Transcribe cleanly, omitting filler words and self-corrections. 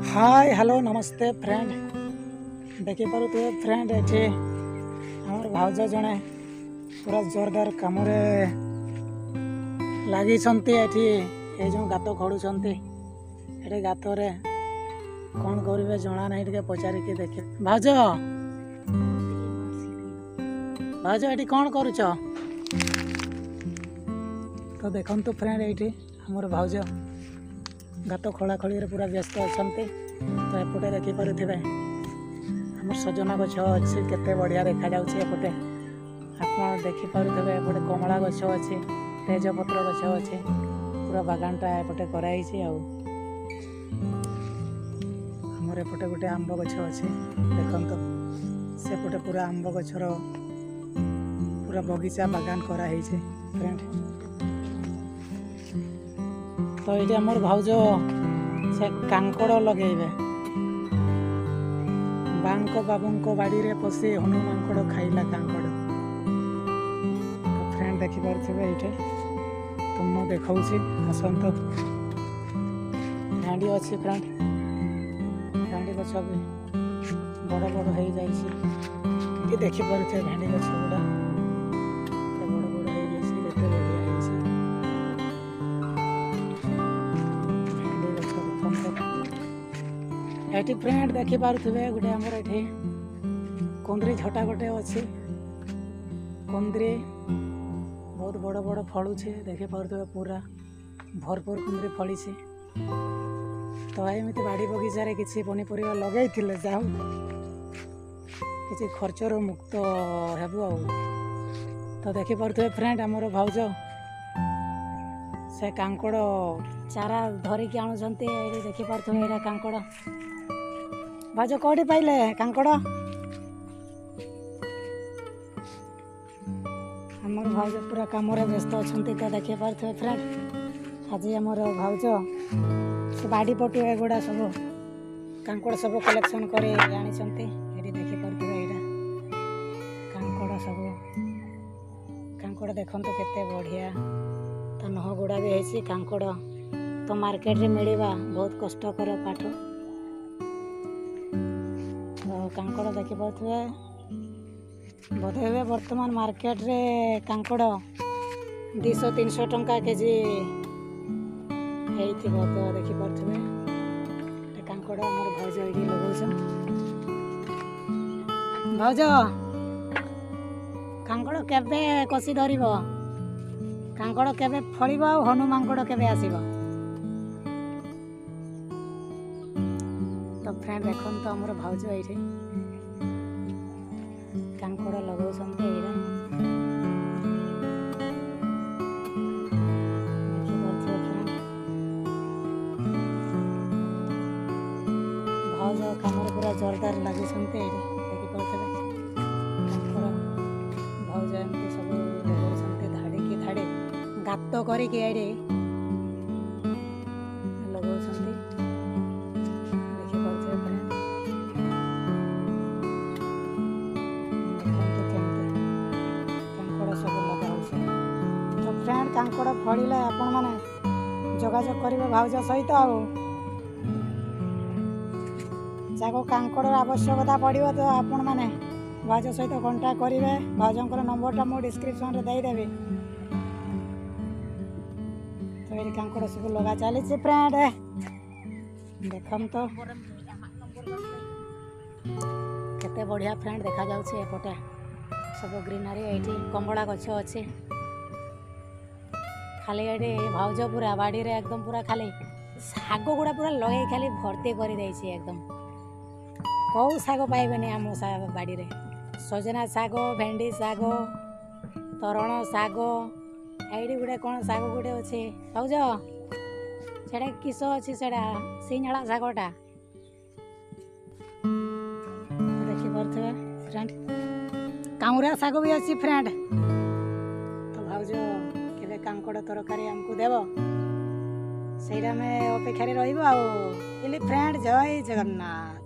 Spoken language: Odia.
ହାଏ ହ୍ୟାଲୋ ନମସ୍ତେ ଫ୍ରେଣ୍ଡ। ଦେଖିପାରୁଥିବେ ଫ୍ରେଣ୍ଡ, ଏଠି ଆମର ଭାଉଜ ଜଣେ ପୁରା ଜୋରଦାର କାମରେ ଲାଗିଛନ୍ତି। ଏଠି ଏ ଯେଉଁ ଗାତ ଖୋଳୁଛନ୍ତି, ଏଠି ଗାତରେ କ'ଣ କରିବେ ଜଣା ନାହିଁ, ଟିକେ ପଚାରିକି ଦେଖି। ଭାଉଜ, ଭାଉଜ, ଏଠି କ'ଣ କରୁଛ? ତ ଦେଖନ୍ତୁ ଫ୍ରେଣ୍ଡ, ଏଇଠି ଆମର ଭାଉଜ ଗାତ ଖୋଳାଖୋଳିରେ ପୁରା ବ୍ୟସ୍ତ ଅଛନ୍ତି। ତ ଏପଟେ ଦେଖିପାରୁଥିବେ ଆମର ସଜନା ଗଛ ଅଛି, କେତେ ବଢ଼ିଆ ଦେଖାଯାଉଛି। ଏପଟେ ଆପଣ ଦେଖିପାରୁଥିବେ ଏପଟେ କମଳା ଗଛ ଅଛି, ତେଜପତ୍ର ଗଛ ଅଛି, ପୁରା ବାଗାନଟା ଏପଟେ କରାହେଇଛି। ଆଉ ଆମର ଏପଟେ ଗୋଟେ ଆମ୍ବ ଗଛ ଅଛି, ଦେଖନ୍ତୁ ସେପଟେ ପୁରା ଆମ୍ବ ଗଛର ପୁରା ବଗିଚା ବାଗାନ କରାହେଇଛି ଫ୍ରେଣ୍ଡ। ତ ଏଇଠି ଆମର ଭାଉଜ ସେ କାଙ୍କଡ଼ ଲଗେଇବେ। ବାଙ୍କ ବାବୁଙ୍କ ବାଡ଼ିରେ ପଶି ହନୁ ମାଙ୍କଡ଼ ଖାଇଲା କାଙ୍କଡ଼। ତ ଫ୍ରେଣ୍ଡ ଦେଖିପାରୁଥିବେ ଏଇଠି ତ ମୁଁ ଦେଖାଉଛି, ଆସନ୍ତୁ। ଭେଣ୍ଡି ଅଛି ଫ୍ରେଣ୍ଡ, ଭେଣ୍ଡି ଗଛ ବି ବଡ଼ ବଡ଼ ହେଇଯାଇଛି। ଏଠି ଦେଖିପାରୁଥିବେ ଭେଣ୍ଡି ଗଛ ଗୁଡ଼ା କେତେ ବଡ଼ ବଡ଼ ହେଇଯାଇଛି, କେତେ ବଢ଼ିଆ ହେଇଛି ଭେଣ୍ଡି ଗଛ ଦେଖନ୍ତୁ। ଏଠି ଫ୍ରେଣ୍ଡ ଦେଖିପାରୁଥିବେ ଗୋଟେ ଆମର ଏଠି କୁନ୍ଦୁରି ଝଟା ଗୋଟେ ଅଛି। କୁନ୍ଦୁରି ବହୁତ ବଡ଼ ବଡ଼ ଫଳୁଛି, ଦେଖିପାରୁଥିବେ ପୁରା ଭରପୁର କୁନ୍ଦୁରି ଫଳିଛି। ତ ଏମିତି ବାଡ଼ି ବଗିଚାରେ କିଛି ପନିପରିବା ଲଗେଇଥିଲେ ଯାଉ କିଛି ଖର୍ଚ୍ଚରୁ ମୁକ୍ତ ହେବୁ ଆଉ। ତ ଦେଖିପାରୁଥିବେ ଫ୍ରେଣ୍ଡ, ଆମର ଭାଉଜ ସେ କାଙ୍କଡ଼ ଚାରା ଧରିକି ଆଣୁଛନ୍ତି। ଏଇଠି ଦେଖିପାରୁଥିବେ ଏଇଟା କାଙ୍କଡ଼। ଭାଉଜ କୋଉଠି ପାଇଲେ କାଙ୍କଡ଼? ଆମର ଭାଉଜ ପୁରା କାମରେ ବ୍ୟସ୍ତ ଅଛନ୍ତି। ତ ଦେଖିପାରୁଥିବେ ଫ୍ରେଣ୍ଡ, ଆଜି ଆମର ଭାଉଜ ସେ ବାଡ଼ି ପଟୁ ଏଗୁଡ଼ା ସବୁ କାଙ୍କଡ଼ ସବୁ କଲେକ୍ସନ୍ କରି ଆଣିଛନ୍ତି। ଏଠି ଦେଖିପାରୁଥିବେ ଏଇଟା କାଙ୍କଡ଼ ସବୁ। କାଙ୍କଡ଼ ଦେଖନ୍ତୁ କେତେ ବଢ଼ିଆ, ତା ନହ ଗୁଡ଼ା ବି ହେଇଛି। କାଙ୍କଡ଼ ତ ମାର୍କେଟରେ ମିଳିବା ବହୁତ କଷ୍ଟକର ପାଠ। ତ କାଙ୍କଡ଼ ଦେଖିପାରୁଥିବେ, ବୋଧେ ଏବେ ବର୍ତ୍ତମାନ ମାର୍କେଟରେ କାଙ୍କଡ଼ 200-300 ଟଙ୍କା କେଜି ହେଇଥିବ। ତ ଦେଖିପାରୁଥିବେ କାଙ୍କଡ଼ ଆମର ଭାଉଜ ଏଇଠି ଲଗାଉଛନ୍। ଭାଉଜ, କାଙ୍କଡ଼ କେବେ କଷି ଧରିବ? କାଙ୍କଡ଼ କେବେ ଫଳିବ ଆଉ ହନୁ ମାଙ୍କଡ଼ କେବେ ଆସିବ? ତ ଫ୍ରେଣ୍ଡ ଦେଖନ୍ତୁ, ଆମର ଭାଉଜ ଏଇଠି କାଙ୍କଡ଼ ଲଗାଉଛନ୍ତି। ଏଇଟା ଦେଖିପାରୁଥିବେ ଫ୍ରେଣ୍ଡ, ଭାଉଜ କାମରେ ପୁରା ଜୋରଦାର ଲାଗୁଛନ୍ତି। ଏଇଠି ଦେଖିପାରୁଥିବେ କାଙ୍କଡ଼ ଭାଉଜ ଏମିତି ସବୁ ଲଗାଉଛନ୍ତି, ଧାଡ଼ିକି ଧାଡ଼ି ଗାତ କରିକି ଏଇଠି ଲଗାଉଛନ୍ତି। ଦେଖିପାରୁଥିବେ ଫ୍ରେଣ୍ଡ, ଦେଖନ୍ତୁ କେମିତି କାଙ୍କଡ଼ ସବୁ ଲଗା ହେଉଛି। ତ ଫ୍ରେଣ୍ଡ, କାଙ୍କଡ଼ ଫଳିଲେ ଆପଣମାନେ ଯୋଗାଯୋଗ କରିବେ ଭାଉଜ ସହିତ। ଆଉ ଯାହାକୁ କାଙ୍କଡ଼ର ଆବଶ୍ୟକତା ପଡ଼ିବ ତ ଆପଣମାନେ ଭାଉଜ ସହିତ କଣ୍ଟାକ୍ଟ କରିବେ। ଭାଉଜଙ୍କର ନମ୍ବରଟା ମୁଁ ଡିସ୍କ୍ରିପ୍ସନ୍ରେ ଦେଇଦେବି। ତ ଏଇଠି କାଙ୍କଡ଼ ସବୁ ଲଗା ଚାଲିଛି ଫ୍ରେଣ୍ଡ, ଦେଖନ୍ତୁ କେତେ ବଢ଼ିଆ ଫ୍ରେଣ୍ଡ ଦେଖାଯାଉଛି। ଏପଟେ ସବୁ ଗ୍ରିନାରୀ, ଏଇଠି କମଳା ଗଛ ଅଛି। ଖାଲି ଏଠି ଭାଉଜ ପୁରା ବାଡ଼ିରେ ଏକଦମ ପୁରା ଖାଲି ଶାଗ ଗୁଡ଼ା ପୁରା ଲଗେଇ ଖାଲି ଭର୍ତ୍ତି କରିଦେଇଛି ଏକଦମ। କେଉଁ ଶାଗ ପାଇବେନି ଆମ ବାଡ଼ିରେ। ସଜନା ଶାଗ, ଭେଣ୍ଡି ଶାଗ, ତରଣ ଶାଗ, ଏଇଠି ଗୋଟେ କ'ଣ ଶାଗ ଗୋଟେ ଅଛି ଭାଉଜ, ସେଟା କିସ ଅଛି? ସେଟା ସିଙ୍ଗଡ଼ା ଶାଗଟା ଦେଖିପାରୁଥିବେ ଫ୍ରେଣ୍ଡ। କାଉଁରା ଶାଗ ବି ଅଛି ଫ୍ରେଣ୍ଡ। ତ ଭାଉଜ କେବେ କାଙ୍କଡ଼ ତରକାରୀ ଆମକୁ ଦେବ, ସେଇଟା ଆମେ ଅପେକ୍ଷାରେ ରହିବୁ। ଆଉ ହେଲେ ଫ୍ରେଣ୍ଡ, ଜୟ ଜଗନ୍ନାଥ।